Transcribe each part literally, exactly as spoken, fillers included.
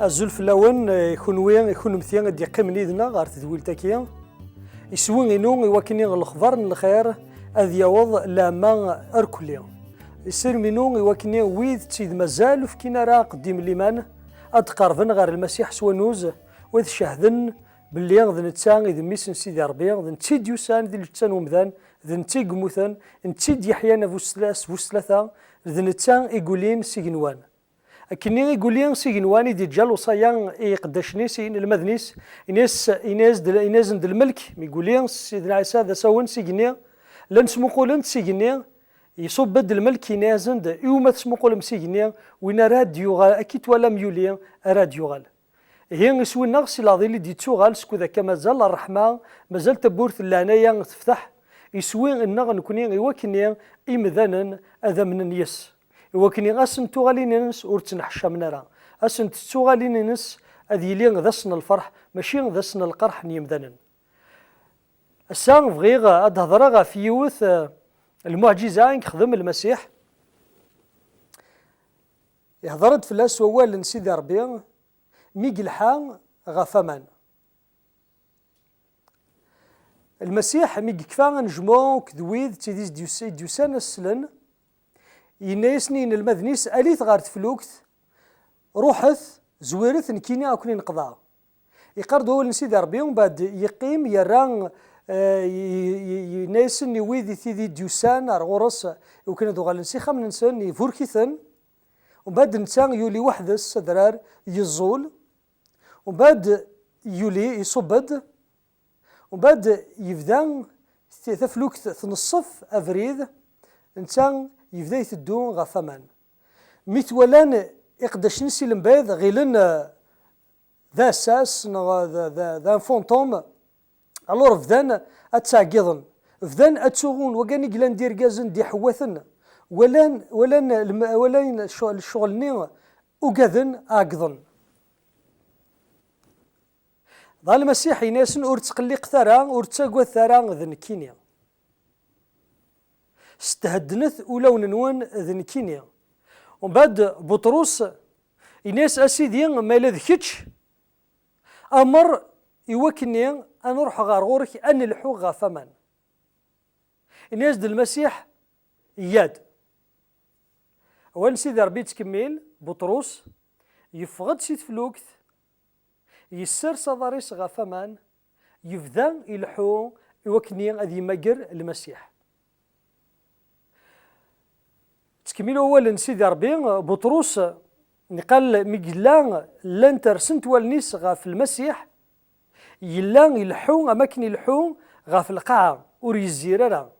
Azul fell-awen, i kunwi, i kunemti i d-yeqqimen yid-neɣ ɣer tedwilt-agi. Iswi-inu i wakken lexbar n lxir ad yaweḍ leɛma arkelli. Isirem-inu i wakken wid tt-id mazal ur fkin ara aqeddim n liman ad d-qerben ɣer Lmasiḥ s wannuz, u ad cehden belli d netta i d mmi-s n Sidi Ṛebbi, d netta i d-yusan di lǧetta n umdan, d netta i yemmuten, d netta i d-yeḥyan ass bu s tlata, d netta i yulin s igenwan. Akkenni i yuli s igenwan i d-yeǧǧa lewṣaya i iqeddacen-is, i yinelmaden-is, ini-as, ini-as-d, ini-asen-d lmelk, mi yuli Sidna Ɛisa d asawen s igenni, llan smuqulen-t s igenni, iṣubb-d lmelk, ini-asen-d, iwumi tesmuqulem s igenni, win ara d-yuɣal, ad k-twalam yuli, ara d-yuɣal. Ihi iswi-nneɣ si leɛḍil i d-yettuɣal, skud akka mazal ṛṛeḥma, mazal tawwurt n leɛnaya tefteḥ, iswi-nneɣ nekni i wakken imdanen ad amnen yes. I wakken ass n tuɣalin-nnes ur ttneḥcamen ara. Ass n tettuɣalin-nnes ad yili d ass n lferḥ, mačči d ass n lqerḥ n yemdanen. Ass-a bɣiɣ ad d-hedreɣ ɣef yiwet, eh, lmuɛǧiza i yexdem Lmasiḥ. Ihder-d fell-as wawal n Sidi Ṛebbi mi yelḥa ɣef waman. Lmasiḥ mi yekfa anejmu akked wid d tid i d-yusan ad slen, yenna-yasen i yinelmaden-is, alit ɣer teflukt, ruḥet, zwiret, nekkini ad ken-in-qeḍɛeɣ. Yeqqar-d wawal n Sidi Ṛebbi, umbeɛd yeqqim, yerra, eh, y-, y-, yenna-yasen i wid i tid i d-yusan ar ɣur-s, i wakken ad uɣalen s ixxamen-nsen, iburek-iten. Umbeɛd netta yuli weḥd-s adrar, yeẓẓul. Umbeɛd yuli, iṣubb-d. Umbeɛd yebda t-, taflukt tneṣṣef abrid, netta yebda iteddu ɣef waman. Mi t-walan iqeddacen-is i lembayed, ɣilen, eh, d aɛessas neɣ d, d, d un fantôme. Alors bdan ad ttɛeggiḍen, bdan ad ttuɣun, wagan i yellan d irgazen d iḥewwaten, walan, walan lem-, walan lecɣ-, lecɣel-nni, ugaden, ɛeggḍen. Dɣa Lmasiḥ yenna-yasen, ur ttqelliqet ara, ur ttagadet ara, d nekkini. Stheddnet ulawen-nwen, d nekkini. Umbeɛd Buṭrus yenna-yas, a Sidi, ma yella d kečč, amer i wakken ad nruḥ ɣer ɣur-k, ad nelḥu ɣef waman. Yenna-yas-d Lmasiḥ, yya-d. Awal n Sidi Ṛebbi yettkemmil, Buṭrus yeffeɣ-d si teflukt, yessers aḍar-is ɣef waman, yebda ileḥḥu i wakken ad yemmager Lmasiḥ. Ttkemmil wawal n Sidi Ṛebbi, Buṭrus, niqal mi yella llant rsent wallen-is ɣef Lmasiḥ, yella ileḥḥu am akken ileḥḥu ɣef lqaɛa, ur yezzir ara.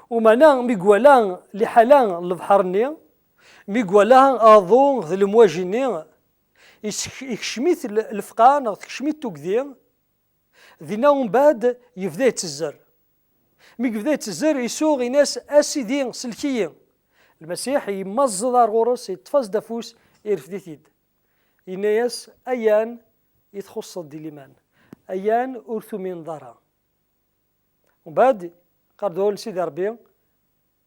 Umeɛna mi iwala liḥala n lebḥer-nni, mi iwala aḍu d lemwaji-nni, isek-, ikcem-it l-, lefqeɛ neɣ tekcem-it tugdi, dinna umbeɛd yebda yettezzer. Mi yebda yettezzer, isuɣ, in-as, a Sidi, sellek-iyi. Lmasiḥ yemmaẓẓed ar ɣur-s, yeṭṭef-as-d afus, irfed-it-id. Yenna-yas, ayan i txuṣṣeḍ di liman, ayan ur tumineḍ ara. Umbeɛd, qqar-d wawal n Sidi Ṛebbi,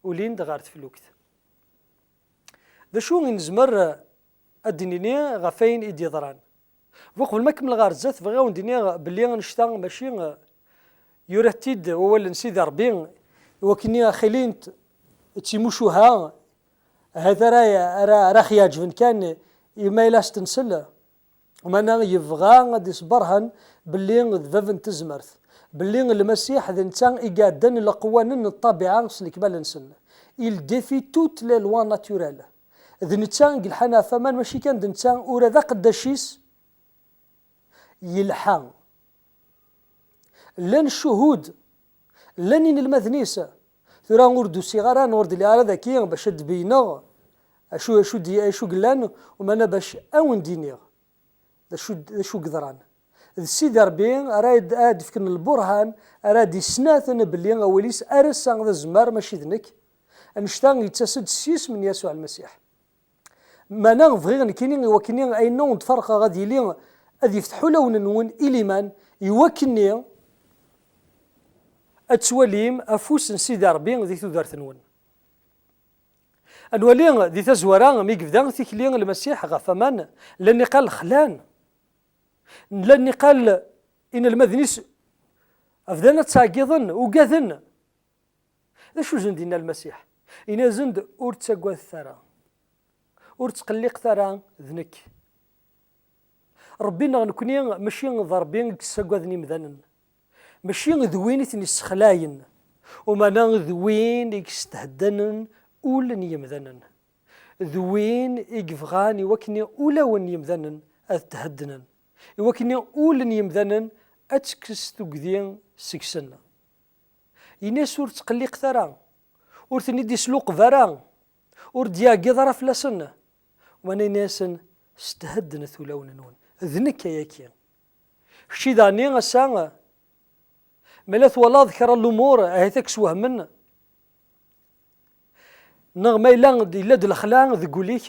ulin-d ɣer teflukt. D acu i nezmer, eh, ad d-nini ɣef wayen i d-yeḍran? Uqbel ma kemmleɣ ɣer zdat, bɣiɣ ad wen-d-iniɣ belli annect-a mačči, eh, yura-t-id wawal n Sidi Ṛebbi, i wakken ad xilint d timucuha, ahat ara, ara, ara ɣ-yeɛǧben kan, i ma yella s-tensel. Umana yebɣa ad d-isberhen belli d bab n tezmert, belli Lmasiḥ d netta i iɛeddan leqwanen n ṭṭabiɛa s lekmal-nsen. Il défie toutes les lois naturelles. D netta i yelḥan ɣef waman, mačči kan d netta, ula d aqeddac-is yelḥa. Llan ccuhud, llan inelmaden-is. Tura ur d-usiɣ ara, ur d-lliɣ ara daki bac ad d-beyyneɣ acu, acu d-, acu yellan, umana bac a wen-d-iniɣ d acu, d acu yeḍran. D Sidi Ṛebbi ara d-, ara d-ifken lburhan, ara d-isnaten belli awal-is ar ass-a d azemmar, mačči d nekk. Annect-a yettas-d s yisem n Yasuɛ Lmasiḥ. Meɛna bɣiɣ nekkini i wakken ayen ur d-ferqeɣ ad yili, ad yefteḥ ulawen-nwen i liman, i wakken ad twalim afus n Sidi Ṛebbi di tudert-nwen. Ad nwali di tazwara mi yebda tikli n Lmasiḥ ɣef waman, llan iqal xlan. Nella nniqal inelmaden-is bdan ad ttɛeggiḍen, ugaden. D acu i sen-d-yenna Lmasiḥ? Yenna-asen-d, ur ttaggadet ara, ur ttqelliqet ara, d nekk. Ṛebbi-nneɣ nekkni mačči d Ṛebbi i yessaggaden imdanen, mačči d win i ten-yessexlayen, umana d win i yestheddanen ul n yemdanen, d win i yebɣan i wakken ulawen n yemdanen ad theddnen, i wakken ul n yemdanen ad tekkes tugdi seg-sen. Ini-as ur ttqelliqet ara, ur ten-id-isluqeb ara, ur d-yeɛgiḍ ara fell-asen. Umana ini-asen, stheddnet ulawen-nwen. D nekk ayagi. Kečči daɣen ass-a, ma la twalaḍ kra n lumuṛ, ahat ad k-swehhmen, neɣ ma yella d, yella-d lexla deg wul-ik,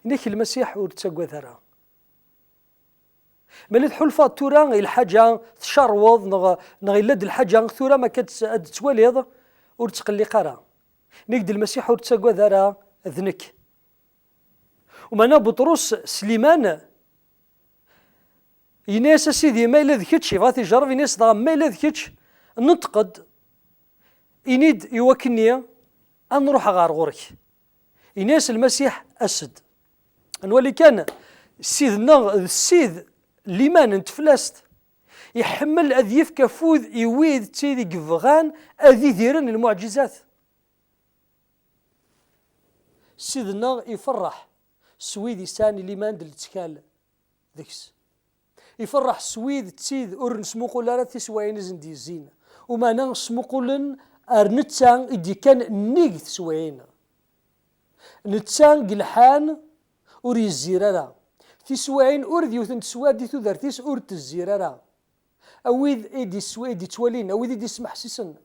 ini-ak Lmasiḥ ur ttaggad ara. Ma la tḥulfaḍ tura i lḥaǧa tcerweḍ, neɣ, neɣ yella-d lḥaǧa tura ma akka ad tt-, ad d-twaliḍ, ur ttqelliq ara. Ini-ak-d Lmasiḥ ur ttaggad ara, d nekk. Umana Buṭrus s liman, yenna-yas a Sidi, ma yella d kečč, yebɣa ad t-ijerreb, yenna-yas dɣa ma yella d kečč, neṭq-d, ini-d i wakken-nni ad nruḥ ɣer ɣur-k. Yenna-yas Lmasiḥ, as-d. Ad nwali kan, Ssid-nneɣ d Ssid n liman n teflest. Iḥemmel ad yefk afud i wid d tid i yebɣan ad idiren lmuɛǧizat. Ssid-nneɣ iferreḥ s wid yesɛan liman d lettkal deg-s. Iferreḥ s wid d tid ur nesmuqul ara tiswaɛin i sen-d-yezzin. Umana smuqulen ar netta i d-yekkan nnig teswaɛin. Netta deg lḥan ur yezzir ara. Tiswaɛin ur d yiwet n teswiɛt di tudert-is ur tezzir ara. A wid i d-iswa-, i d-ittwalin, a wid i d-ismeḥsisen.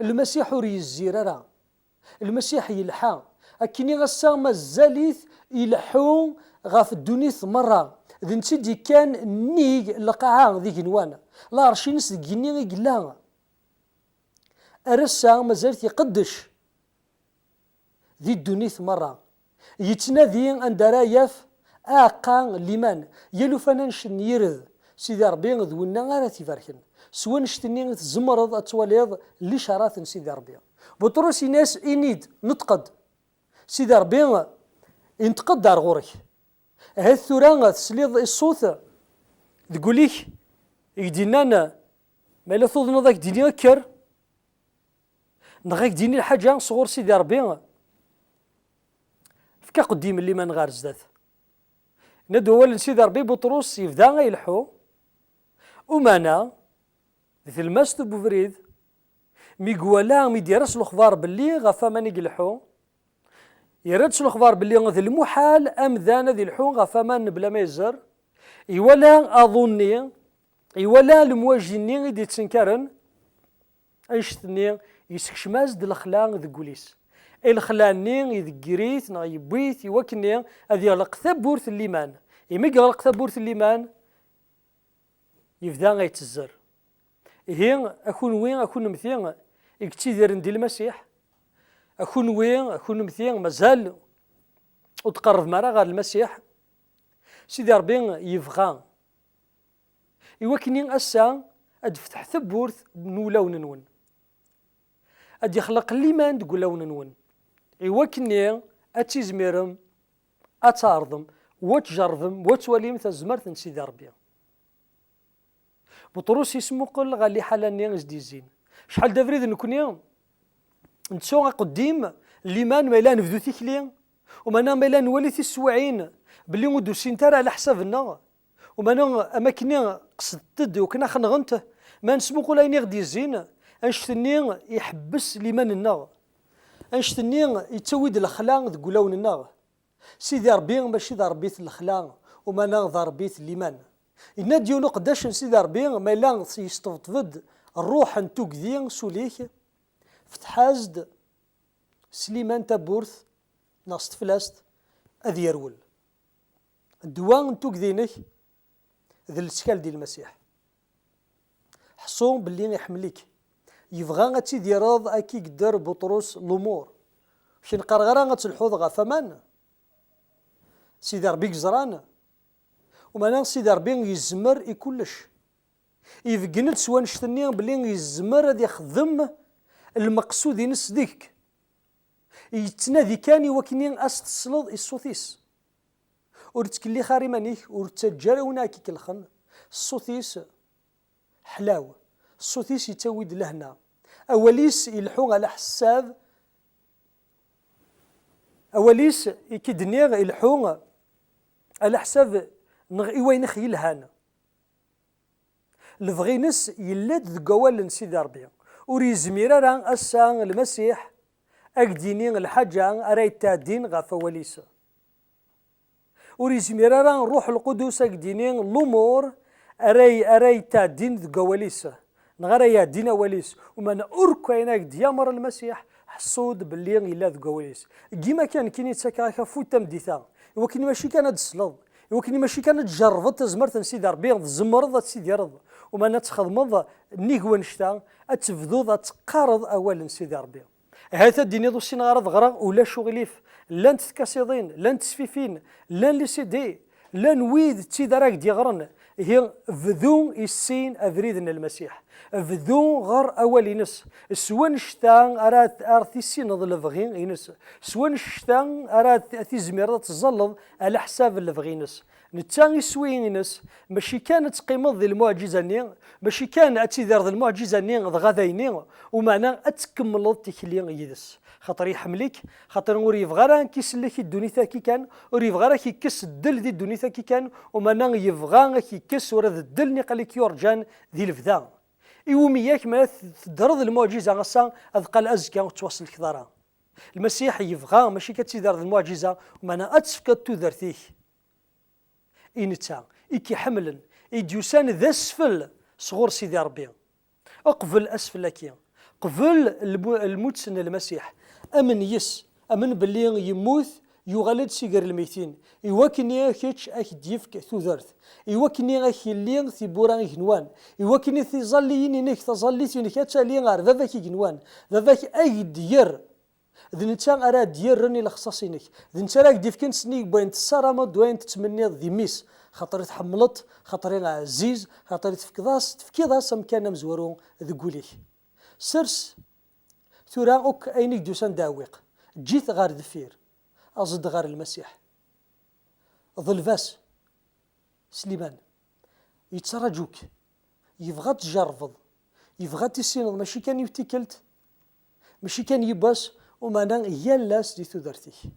Lmasiḥ ur yezzir ara. Lmasiḥ yelḥa. Akkenni ass-a mazal-it ileḥḥu ɣef ddunit merra. D netta i d-yekkan nnig lqaɛa d igenwan. Lɛerc-ines deg igenni i yella. Ar ass-a mazal-it iqeddec di ddunit merra. Yettnadi anda ara yaf aɛeqqa n liman. Yal ufan annect n yired, Sidi Ṛebbi d winna ara t-ibarken. S wannect-nni i tzemreḍ ad twaliḍ licaṛat n Sidi Ṛebbi. Buṭrus yenna-as, ini-d, neṭq-d. Sidi Ṛebbi inṭeq-d ar ɣur-k. Ahat tura tesliḍ i ṣṣut deg wul-ik i k-d-yennan, ma yella tuḍneḍ ad k-d-iniɣ kker, neɣ ad k-d-yini lḥaǧa sɣur Sidi Ṛebbi, efk aqeddim n liman ɣer zdat. Yenna-d wawal n Sidi Ṛebbi, Buṭrus yebda a ileḥḥu. Umana, di tlemmast n ubrid, mi iwala, mi d-yerra s lexbar belli ɣef waman i ileḥḥu, yerra-d s lexbar belli d lmuḥal amdan ad ileḥḥu ɣef waman mebla ma yezzer, iwala aḍu-nni, iwala lemwaji-nni i d-yettenkaren, annect-nni yessekcem-as-d lexla deg wul-is. I lexla-nni idegger-it neɣ yewwi-t i wakken-nni ad yeɣleq tawwurt n liman. Imi yeɣleq tawwurt n liman, yebda a yettezzer. Ihi, a kunwi, a kunemti i yettidiren di Lmasiḥ, a kunwi, a kunemti mazal ur tqerrbem ara ɣer Lmasiḥ, Sidi Ṛebbi yebɣa i wakken ass-a ad d-tefteḥ tawwurt n wulawen-nwen. Ad yexleq liman deg wulawen-nwen, i wakken ad tizmirem ad tɛerḍem, wa tjerrbem, wa twalim tazmert n Sidi Ṛebbi. Buṭrus yesmuqel ɣer liḥala-nni i s-d-yezzin. Acḥal d abrid nekni nettu aqeddim n liman, ma yella nebdu tikli, umana ma yella nwali tiswiɛin belli ur d-usint ara ɛla ḥsab-nneɣ, umana am akkenni qesdent-d i wakken ad ɣ-nɣent, ma nesmuqul ayen i ɣ-d-yezzin, annect-nni iḥebbes liman-nneɣ, annect-nni yettawi-d lexla deg wulawen-nneɣ. Sidi Ṛebbi mačči d Ṛebbi n lexla, umana d Ṛebbi n liman. Yenna-d yiwen uqeddac n Sidi Ṛebbi, ma yella yesṭebṭeb-d ṛṛuḥ n tugdi s ul-ik, fetḥ-as-d s liman tawwurt neɣ s teflest, ad yerwel. Ddwa n tugdi-inek d lettkal di Lmasiḥ. Ḥṣu belli iḥemmel-ik. Yebɣa ad tidireḍ akka i yedder Buṭrus lumuṛ. Ur k-neqqareɣ ara ad telḥuḍ ɣef waman. Sidi Ṛebbi i yeẓran. Umeɛna Sidi Ṛebbi yezmer i kullec. Ibeggen-d s wanect-nni belli yezmer ad ixdem lmeqsud-ines deg-k. Yettnadi kan i wakken ad s-tesleḍ i ṣṣut-is. Ur ttkellix ara iman-ik, ur ttaǧǧa ara win ara k-ikellxen. Ṣṣut-is ḥlaw, ṣṣut-is yettawi-d lehna. Awal-is ileḥḥu ɛla ḥsab, awal-is i k-id-nniɣ ileḥḥu ɛla ḥsab neɣ i wayen i ɣ-yelhan. Lebɣi-ines yella-d deg wawal n Sidi Ṛebbi. Ur yezmir ara ass-a Lmasiḥ ad k-d-yini lḥaǧa ara yetɛeddin ɣef wawal-is. Ur yezmir ara Ṛṛuḥ Lqudus ad k-d-yini lumuṛ ara y-, ara yetɛeddin deg wawal-is, neɣ ara iɛeddin awal-is. Umeɛna ur k-, ayen ad k-d-yameṛ Lmasiḥ, ḥṣu-d belli yella deg wawal-is. Deg yima kan nekkini ttakeɣ-ak afud tameddit-a, i wakken mačči kan ad d-tesleḍ, i wakken mačči kan ad tjerrbeḍ tazmert n Sidi Ṛebbi, tzemreḍ ad tidireḍ, umeɛna ad txedmeḍ nnig wannect-a, ad tebduḍ ad teqqareḍ awal n Sidi Ṛebbi. Ahat ad d-tiniḍ ur ssineɣ ara ad ɣreɣ, ulac uɣilif. Llant tkasiḍin, llant tesfifin, llan les C D, llan wid d tid ara ak-d-yeɣren. Ihi bdu issin abrid n Lmasiḥ. Bdu ɣer awal-ines. S wannect-a ara t-, ara tissineḍ lebɣi-ines. S wannect-a ara t-, tizmireḍ ad teẓẓalleḍ ɛla ḥsab n lebɣi-ines. Netta iswi-ines, mačči kan ad teqqimeḍ di lmuɛǧiza-nni, mačči kan ad tidireḍ lmuɛǧiza-nni dɣa d ayenni, umeɛna ad tkemmleḍ tikli yid-s. Xaṭer iḥemmel-ik, xaṭer ur yebɣi ara ad k-isellek i ddunit-agi kan, ur yebɣi ara ad k-ikkes ddel di ddunit-agi kan, umeɛna yebɣa ad k-ikkes ula d ddel niqal i k-yurǧan di lebda. Iwumi-yak mi ara teddreḍ lmuɛǧiza ass-a, ad qal azekka ur tettwasellkeḍ ara. Lmasiḥ yebɣa mačči kan ad tidireḍ lmuɛǧiza, umeɛna ad tefkeḍ tudert-ik i netta i k-iḥemmlen, i d-yusan d asfel sɣur Sidi Ṛebbi. Qbel asfel-agi, qbel lmu-, lmut n Lmasiḥ, amen yes, amen belli yemmut, yuɣal-d si ger lmeytin, i wakken i kečč ad k-d-yefk tudert, i wakken i ak-yelli tiwwura igenwan, i wakken i tiẓalliyin-inek, taẓallit-inek ad tali ɣer baba-k igenwan, baba-k ad k-d-yerr. D netta ara d-yerren i lexṣaṣ-inek. D netta ara k-d-ifken sennig n wayen tessarameḍ d wayen tettmenniḍ d imi-s. Xaṭer i tḥemmleḍ, xaṭer i ɛziz, xaṭer i tefkiḍ-as, tefkiḍ-as amkan amezwaru deg wul-ik. Sers tura akk ayen i k-d-yusan d aɛewwiq. Eǧǧ-it ɣer deffir. Aẓ-d ɣer Lmasiḥ. Ḍleb-as. Sliman, yettraǧu-k, yebɣa ad tjerrbeḍ, yebɣa ad tissineḍ, mačči kan yiwet tikkelt, mačči kan yiwwas, umeɛna yal ass di tudert-ik.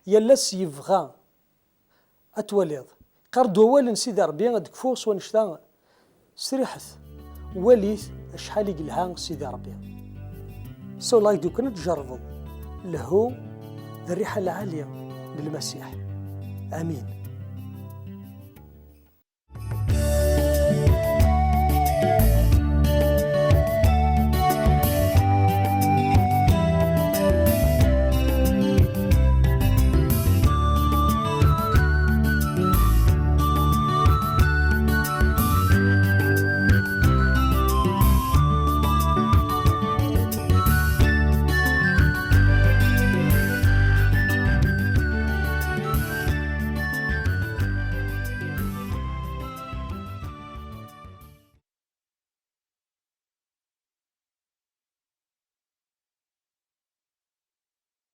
Yal ass yebɣa ad twaliḍ. Qqar-d wawal n Sidi Ṛebbi ad d-kfuɣ s wannect-a, sriḥet, walit acḥal i yelha Sidi Ṛebbi. Sawleɣ-ak-d ukan ad tjerrbeḍ lehhu d rriḥa lɛali n Lmasiḥ. Amin.